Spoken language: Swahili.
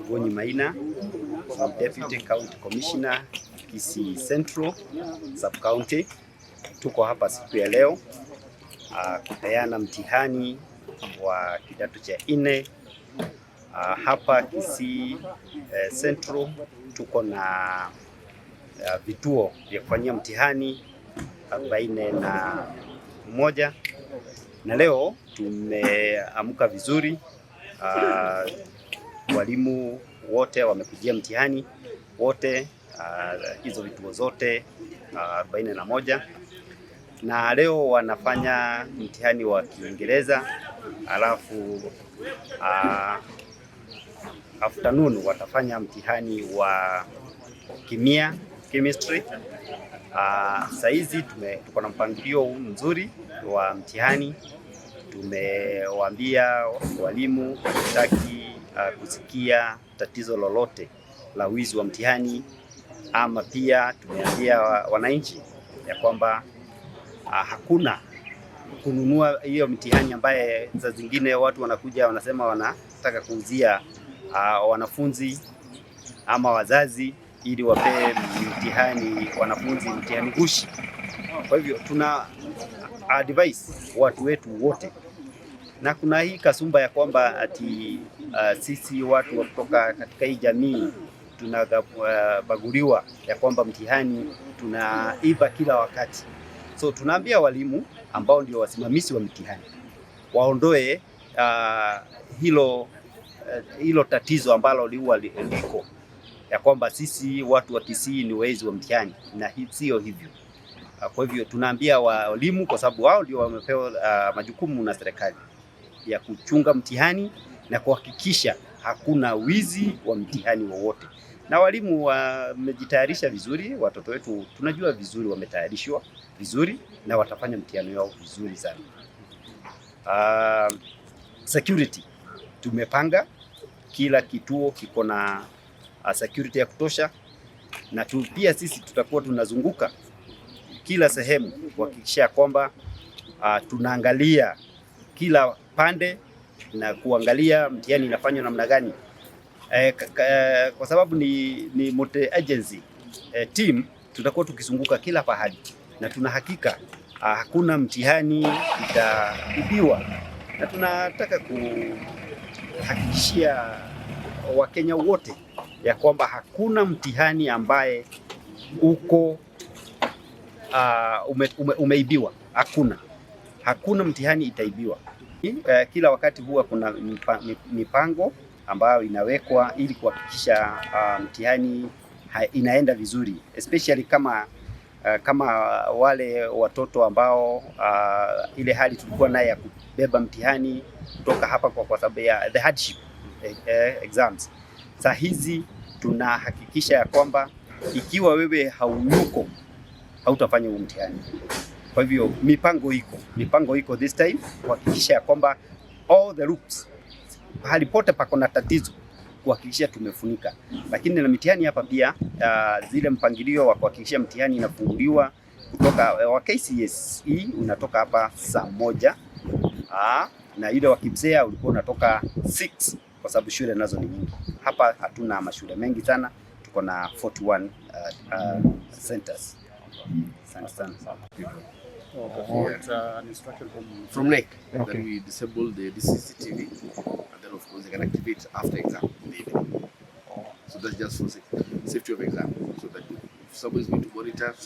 Gonyi Maina, Deputy County Commissioner, Kisii Central Sub County. Tuko hapa siku ya leo kupeana mtihani wa kidato cha nne hapa Kisii Central. Tuko na vituo vya kufanyia mtihani 41 na leo tumeamka vizuri. Walimu wote wamekujia mtihani wote, hizo vituo zote 41, na leo wanafanya mtihani wa Kiingereza, alafu afternoon watafanya mtihani wa kimia, chemistry. Saizi tuko na mpangilio mzuri wa mtihani. Tumewaambia walimu hatutaki kusikia tatizo lolote la wizi wa mtihani, ama pia tumeambia wananchi ya kwamba hakuna kununua hiyo mtihani ambaye saa zingine watu wanakuja wanasema wanataka kuuzia wanafunzi ama wazazi ili wapee mtihani wanafunzi mtihani gushi. Kwa hivyo tuna advise watu wetu wote, na kuna hii kasumba ya kwamba ati sisi watu wa kutoka katika hii jamii tunabaguliwa, ya kwamba mtihani tunaiba kila wakati. So tunaambia walimu ambao ndio wasimamizi wa mtihani waondoe hilo tatizo ambalo liua liko ya kwamba sisi watu wa Kisii ni wezi wa mtihani, na sio hivyo. Kwa hivyo tunaambia walimu, kwa sababu wao ndio wamepewa majukumu na serikali ya kuchunga mtihani na kuhakikisha hakuna wizi wa mtihani wowote. Na walimu wamejitayarisha vizuri, watoto wetu tunajua vizuri wametayarishwa vizuri na watafanya mtihani wao vizuri sana. Security tumepanga, kila kituo kiko na security ya kutosha, na pia sisi tutakuwa tunazunguka kila sehemu kuhakikisha kwamba tunaangalia kila pande na kuangalia mtihani inafanywa namna gani. Kwa sababu ni multi agency team, tutakuwa tukizunguka kila pahali na tuna hakika hakuna mtihani itaibiwa, na tunataka kuhakikishia Wakenya wote ya kwamba hakuna mtihani ambaye uko umeibiwa. Hakuna mtihani itaibiwa. Kila wakati huwa kuna mipango ambayo inawekwa ili kuhakikisha mtihani inaenda vizuri, especially kama wale watoto ambao ile hali tulikuwa naye ya kubeba mtihani kutoka hapa kwa sababu ya the hardship exams. Saa hizi tunahakikisha ya kwamba ikiwa wewe hauyuko, hautafanya huu mtihani. Kwa hivyo mipango iko this time kuhakikisha ya kwamba all the loops, pahali pote pako na tatizo, kuhakikisha tumefunika. Lakini na mitihani hapa pia, zile mpangilio wa kuhakikisha mtihani inafunguliwa kutoka wa KCSE unatoka hapa saa 1, na ile wa KPSEA ulikuwa unatoka 6 kwa sababu shule nazo ni nyingi. Hapa hatuna mashule mengi sana, tuko na 41 centers. Asante sana. Okay. It's an instruction from From KNEC that we disable the CCTV, and then of course they can activate after exam in the evening. So that's just for safety of exam. So that if somebody is going to monitor,